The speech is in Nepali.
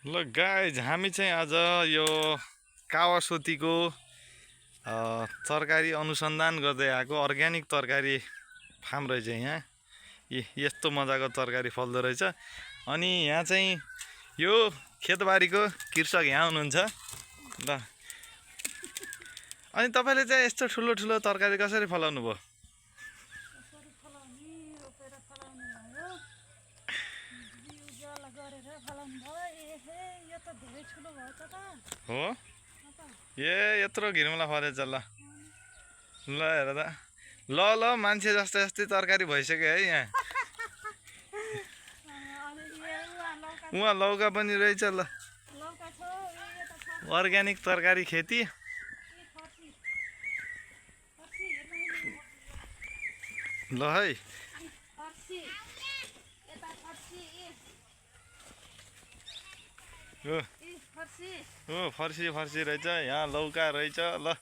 ल गाइज हामी चाहिँ आज यो कावासोतीको तरकारी अनुसन्धान गर्दै आएको अर्ग्यानिक तरकारी फार्म रहेछ यहाँ। यस्तो मजाको तरकारी फल्दो रहेछ। अनि यहाँ चाहिँ यो खेतबारीको कृषक यहाँ हुनुहुन्छ ल। अनि तपाईँले चाहिँ यस्तो ठुलो ठुलो तरकारी कसरी फलाउनु भयो? हो ए यत्रो घिर्मला फरेछ ल। ल हेर त ल ल मान्छे जस्तै जस्तै तरकारी भइसक्यो है यहाँ। उहाँ लौका पनि रहेछ ल। अर्ग्यानिक तरकारी खेती। ल है फर्सी फर्सी रहेछ यहाँ, लौका रहेछ ल।